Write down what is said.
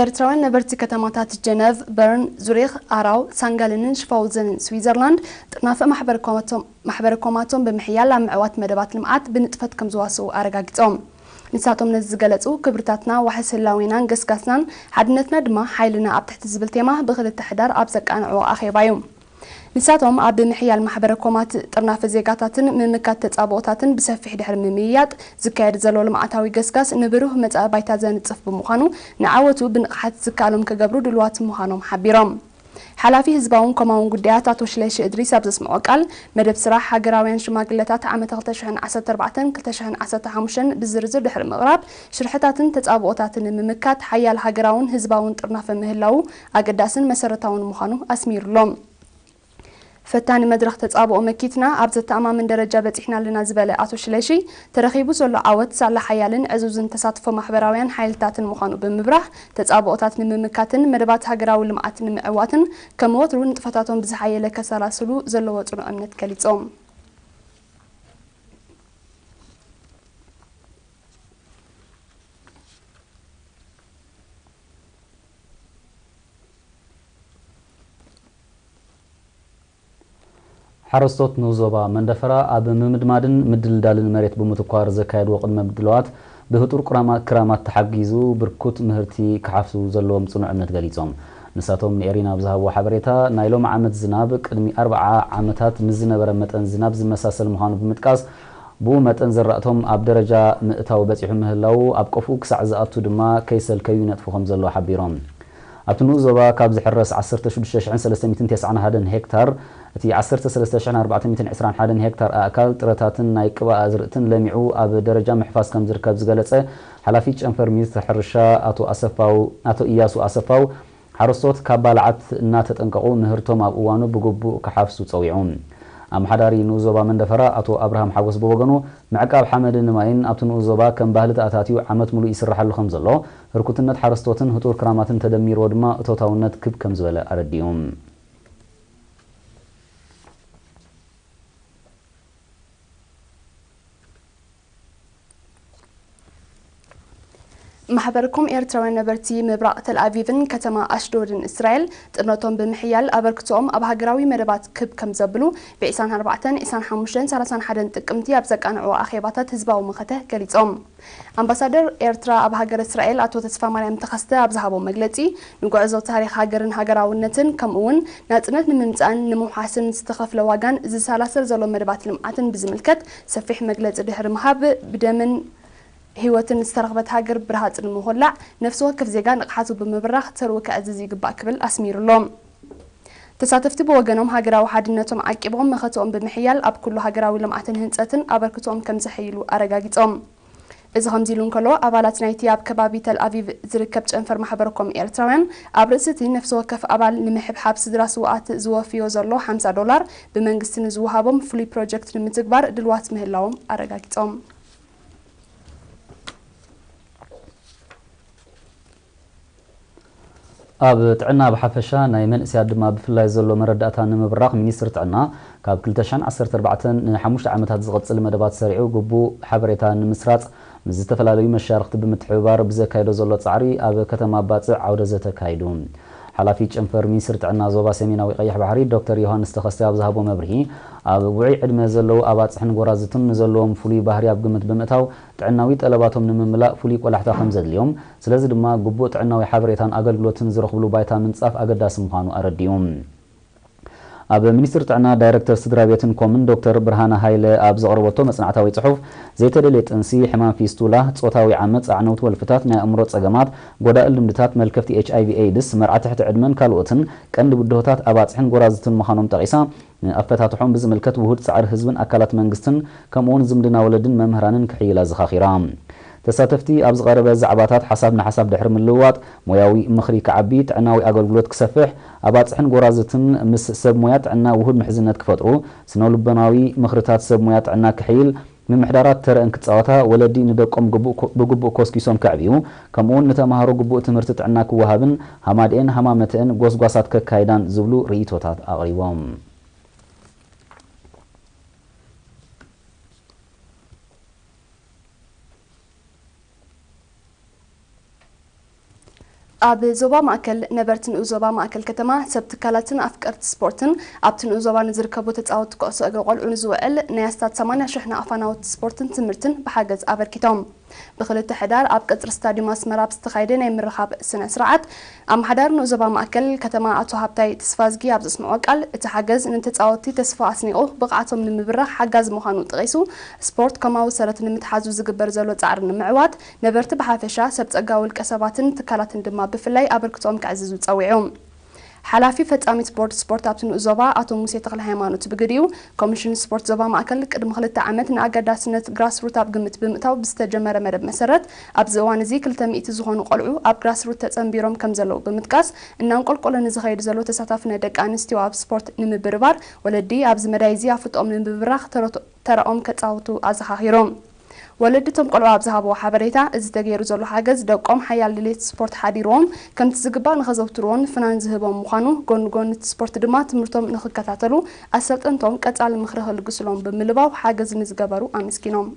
ኤርትራውያን ነበርቲ ከተማታት ጀነቭ፣ በርን፣ ዙሪኽ፣ ኣራው፣ ሳንጋለንን ሽፋውዘንን ስዊዘርላንድ ጥርናፈ ማሕበረ ኮማቶም ብምሕያል ኣብ ምዕዋት መደባት ልምዓት ብንጥፈት ከም ዝዋስኡ ኣረጋጊጾም። ንሳቶም ነዚ ዝገለጹ፣ ክብርታትና ዋሕስ ህላዌናን ገስጋስናን ሓድነትና ድማ ሓይልና ኣብ ትሕቲ ዝብል ቴማ ብክልተ ሕዳር ኣብ ዘቃንዕዎ ኣኼባ እዩ። ንሳቶም ኣብ ምሕያል ማሕበረ ኮማት ጥርናፈ ዜጋታትን ምምካት ተጻብኦታትን ብሰፊሕ ድሕሪ ምምይያጥ ዝካየድ ዘሎ ልምዓታዊ ገስጋስ ንብሩህ መጻኢ ባይታ ዘንጽፍ ብምዃኑ ንዓወቱ ብንቕሓት ዝከኣሎም ክገብሩ ድልዋት ምዃኖም ሓቢሮም። ሓላፊ ህዝባውን ኮማውን ጉዳያት ኣቶ ሽለሺ እድሪስ ኣብ ዘስምዖ ቃል፣ መደብ ስራሕ ሃገራውያን ሽማግለታት ዓመተ ክልተ ሽሕን ዓሰርተ ኣርባዕተን ክልተ ሽሕን ዓሰርተ ሓሙሽተን ብዝርዝር ድሕሪ ምቕራብ፣ ሽርሕታትን ተጻብኦታትን ንምምካት ሓያል ሃገራውን ህዝባውን ጥርናፈ ምህላዉ ኣገዳስን መሰረታውን ምዃኑ ኣስሚሩሎም። ፈታኒ መድረኽ ተጻብኦ መኪትና ኣብ ዘተኣማምን ደረጃ በጺሕና ኣለና ዝበለ ኣቶ ሽለሺ፣ ተረኺቡ ዘሎ ዓወት ሳላ ሓያልን ዕዙዝን ተሳትፎ ማሕበራውያን ሓይልታትን ምዃኑ ብምብራህ፣ ተጻብኦታት ንምምካትን መደባት ሃገራዊ ልምዓት ንምዕዋትን ከም ወትሩ ንጥፈታቶም ብዝሓየለ ከሰላስሉ ዘለዎ ጽኑዕ እምነት ገሊጾም። ሓረስቶት ንዞባ መንደፈራ ኣብ ምምድማድን ምድልዳልን መሬት ብምትኳር ዘካየድዎ ቅድመ ምድላዋት ብህጡር ቁራማ-፣ ክራማት ተሓጊዙ ብርኩት ምህርቲ ክሓፍሱ ዘለዎም ጽኑዕ እምነት ገሊጾም። ንሳቶም ንኤሪና ኣብ ዝሃብዎ ሓበሬታ፣ ናይ ሎሚ ዓመት ዝናብ ቅድሚ ኣርብዓ ዓመታት ምስ ዝነበረ መጠን ዝናብ ዝመሳሰል ምዃኑ ብምጥቃስ፣ ብኡ መጠን ዘራእቶም ኣብ ደረጃ ምእታው በጺሑ ምህላዉ፣ ኣብ ቆፍኡ ክሳዕ ዝኣቱ ድማ ከይሰልከዩ ይነጥፉ ከም ዘለዉ ሓቢሮም። ኣብቲ ንኡስ ዞባ ካብ ዝሕረስ ዓሰርተ ሽዱሽተ ሽሕን ሰለስተ ሚእትን ተስዓን ሓደን ሄክታር፣ እቲ ዓሰርተ ሰለስተ ሽሕን ኣርባዕተ ሚእትን ዕስራን ሓደን ሄክታር ኣእካል ጥረታትን ናይ ቅብኣ ኣዝርእትን ለሚዑ ኣብ ደረጃ ምሕፋስ ከም ዝርከብ ዝገለጸ ሓላፊ ጨንፈር ሚኒስትሪ ሕርሻ ኣቶ ኣሰፋው፣ ኣቶ ኢያሱ ኣሰፋው፣ ሓረስቶት ካብ ባልዓት እናተጠንቀቑ ምህርቶም ኣብ እዋኑ ብግቡእ ክሓፍሱ ጸዊዑ። ኣመሓዳሪ ንኡስ ዞባ መንደፈራ ኣቶ ኣብርሃም ሓጎስ ብወገኑ፣ ምዕቃብ ሓመድን ማይን ኣብቲ ንኡስ ዞባ ከም ባህሊ ተኣታትዩ ዓመት ሙሉእ ይስራሓሉ ከም ዘሎ፣ ህርኩትነት ሓረስቶትን ህጡር ክራማትን ተደሚርዎ ድማ እቶታውነት ክብ ከም ዝበለ ኣረዲኡ። ማሕበርኩም ኤርትራውያን ነበርቲ ምብራቕ ተልኣቪቭን ከተማ ኣሽዶድን እስራኤል ጥምረቶም ብምሕያል ኣበርክቶኦም ኣብ ሃገራዊ መደባት ክብ ከም ዘብሉ ብ ዕስራን ኣርባዕተን፣ ዕስራን ሓሙሽተን፣ ሰላሳን ሓደን ጥቅምቲ ኣብ ዘቃንዕዎ ኣኼባታት ህዝባዊ መኸተ ገሊጾም። ኣምባሳደር ኤርትራ ኣብ ሃገረ እስራኤል ኣቶ ተስፋማርያም ተኸስተ ኣብ ዝሃቦ መግለጺ፣ ንጉዕዞ ታሪኽ ሃገርን ሃገራውነትን ከምኡ እውን ናጽነት ንምምጻእን ንምውሓስን ዝተኸፍለ ዋጋን ዝሰላሰል ዘሎ መደባት ልምዓትን ብዝምልከት ሰፊሕ መግለጺ ድሕሪ ምሃብ፣ ብደምን ህይወትን ዝተረኽበት ሃገር ብረሃጽ ንምኹላዕ ነፍሲ ወከፍ ዜጋ ንቕሓቱ ብምብራኽ ተርኡ ከዕዝዝ ይግባእ ክብል ኣስሚሩሎም። ተሳተፍቲ ብወገኖም ሃገራዊ ሓድነቶም ዓቂቦም መኸተኦም ብምሕያል ኣብ ኩሉ ሃገራዊ ልምዓትን ህንጸትን ኣበርክቶኦም ከም ዘሐይሉ ኣረጋጊጾም። እዚ ከምዚ ኢሉ እንከሎ፣ ኣባላት ናይቲ ኣብ ከባቢ ተልኣቪቭ ዝርከብ ጨንፈር ማሕበረኮም ኤርትራውያን ኣብ ርእሲ እቲ ነፍሲ ወከፍ ኣባል ንምሕብሓብ ስድራ ስውኣት ዝወፍዮ ዘሎ ሓምሳ ዶላር ብመንግስቲ ንዝወሃቦም ፍሉይ ፕሮጀክት ንምትግባር ድልዋት ምህላዎም ኣረጋጊጾም። ኣብ ጥዕና ብሓፈሻ ናይ መንእሰያት ድማ ብፍላይ ዘሎ መረዳእታ ንምብራኽ ሚኒስትሪ ጥዕና ካብ ክልተ ሽሕን ዓሰርተ ኣርባዕተን ንሓሙሽተ ዓመታት ዝቕጽል መደባት ሰሪዑ ግቡእ ሓበሬታ ንምስራጽ ምስ ዝተፈላለዩ መሻርኽቲ ብምትሕብባር ብዘካየዶ ዘሎ ጻዕሪ ኣብ ከተማ ባጽዕ ዓውደ ዘተ ኣካይዱ። ሓላፊ ጨንፈር ሚኒስትሪ ጥዕና ዞባ ሰሜናዊ ቀይሕ ባሕሪ ዶክተር ዮሃንስ ተኸስተ ኣብ ዝሃቦ መብርሂ፣ ኣብ ውዑይ ዕድመ ዘለዉ ኣባጽሕን ጎራዝቱን ንዘለዎም ፍሉይ ባህሪ ኣብ ግምት ብምእታው ጥዕናዊ ጠለባቶም ንምምላእ ፍሉይ ቆላሕታ ከም ዘድልዮም፣ ስለዚ ድማ ግቡእ ጥዕናዊ ሓበሬታን ኣገልግሎትን ዝረኽብሉ ባይታ ምንጻፍ ኣገዳሲ ምዃኑ ኣረዲኡ። ኣብ ሚኒስትሪ ጥዕና ዳይሬክተር ስድራ ቤትን ኮምን ዶክተር ብርሃነ ሃይለ ኣብ ዘቕረበቶ መጽናዕታዊ ጽሑፍ፣ ዘይተደልየ ጥንሲ፣ ሕማም ፊስቱላ፣ ጾታዊ ዓመጽ፣ ኣዕነውቲ ወልፍታት፣ ናይ ኣእምሮ ጸገማት፣ ጎዳኢ ልምድታት፣ መልከፍቲ ኤች ኣይ ቪ ኤድስ፣ መርዓ ትሕቲ ዕድመን ካልኦትን ቀንዲ ብድሆታት ኣባጽሕን ጎራዝትን ምዃኖም ጠቒሳ፣ ንኣፈታትሖም ብዝምልከት ውሁድ ጻዕሪ ህዝብን ኣካላት መንግስትን ከምኡውን ዝምድና ወለድን መምህራንን ክሕይል ኣዘኻኺራ። ተሳተፍቲ ኣብ ዝቐረበ ዛዕባታት ሓሳብ ንሓሳብ ድሕሪ ምልውዋጥ፣ ሞያዊ ምኽሪ ክዓቢ፣ ጥዕናዊ ኣገልግሎት ክሰፍሕ፣ ኣባጽሕን ጎራዝትን ምስ ሰብ ሞያ ጥዕና ውሁድ ምሕዝነት ክፈጥሩ፣ ስነ-ልቦናዊ ምኽርታት ሰብ ሞያ ጥዕና ክሕይል፣ ምምሕዳራት ተረአን ክጻወታ፣ ወለዲ ንደቆም ግቡእ ኮ-፣ ብግቡእ ኮስኪሶም ከዕብዩ፣ ከምኡውን ንተማሃሮ ግቡእ ትምህርቲ ጥዕና ክወሃብን ሃማድኤን ሃማመተአን ጎስጓሳት ከካይዳን ዝብሉ ርእይቶታት ኣቕሪቦም። ኣብ ዞባ ማእከል ነበርቲ ንኡስ ዞባ ማእከል ከተማ ሰብ ትካላትን ኣፍቀርቲ ስፖርትን ኣብቲ ንኡስ ዞባ ንዝርከቡ ተጻወትቲ ኩዕሶ እግሪ ቆልዑ ንዝውዕል ናይ ኣስታት ሰማንያ ሽሕ ንኣፋናውቲ ስፖርትን ትምህርትን ብሓገዝ ኣበርኪቶም። ብክልተ ሕዳር ኣብ ቀጽሪ ስታዲየም ኣስመራ ብዝተኻየደ ናይ ምርኻብ ስነ ስርዓት ኣመሓዳሪ ንኡስ ዞባ ማእከል ከተማ ኣቶ ሃብታይ ተስፋዝጊ ኣብ ዘስምዖ ቃል፣ እቲ ሓገዝ ንተጻወትቲ ተስፋ ኣስኒቑ ብቕዓቶም ንምብራኽ ሓጋዚ ምዃኑ ጠቒሱ፣ ስፖርት ከማዊ ሰረት ንምትሓዙ ዝግበር ዘሎ ጻዕሪ ንምዕዋት ነበርቲ ብሓፈሻ፣ ሰብ ጸጋ ውልቀ ሰባትን ትካላትን ድማ ብፍላይ ኣበርክቶኦም ከዕዝዙ ጸዊዑ። ሓላፊ ፈጻሚት ቦርድ ስፖርት ኣብቲ ንኡስ ዞባ ኣቶ ሙሴ ተክለ ሃይማኖት ብግዲኡ፣ ኮሚሽን ስፖርት ዞባ ማእከል ቅድሚ ክልተ ዓመት ንኣገዳስነት ግራስሩት ኣብ ግምት ብምእታው ብዝተጀመረ መደብ መሰረት ኣብዚ እዋን እዚ ክልተ ሚእቲ ዝኾኑ ቆልዑ ኣብ ግራስሩት ተጸንቢሮም ከም ዘለዉ ብምጥቃስ፣ እናንቆልቆለ ንዝኸይድ ዘሎ ተሳታፍነት ደቂ ኣንስትዮ ኣብ ስፖርት ንምብርባር ወለዲ ኣብዚ መዳይ እዚ ኣፍልጦኦም ንምብራኽ ተረቶ- ተራኦም ከጻውቱ ኣዘኻኺሮም። ወለዲ እቶም ቆልዑ ኣብ ዝሃብዎ ሓበሬታ፣ እዚ ተገይሩ ዘሎ ሓገዝ ደቆም ሓያል ድሌት ስፖርት ሓዲርዎም ከምቲ ዝግባእ ንኸዘውትርዎን ፍናን ዝህቦም ምዃኑ፣ ጎኒ ጎኒ እቲ ስፖርት ድማ ትምህርቶም ንኽከታተሉ ኣሰልጠንቶም ቀጻሊ ምኽሪ ክልግስሎም ብምልባው ሓገዝ ንዝገበሩ ኣመስጊኖም።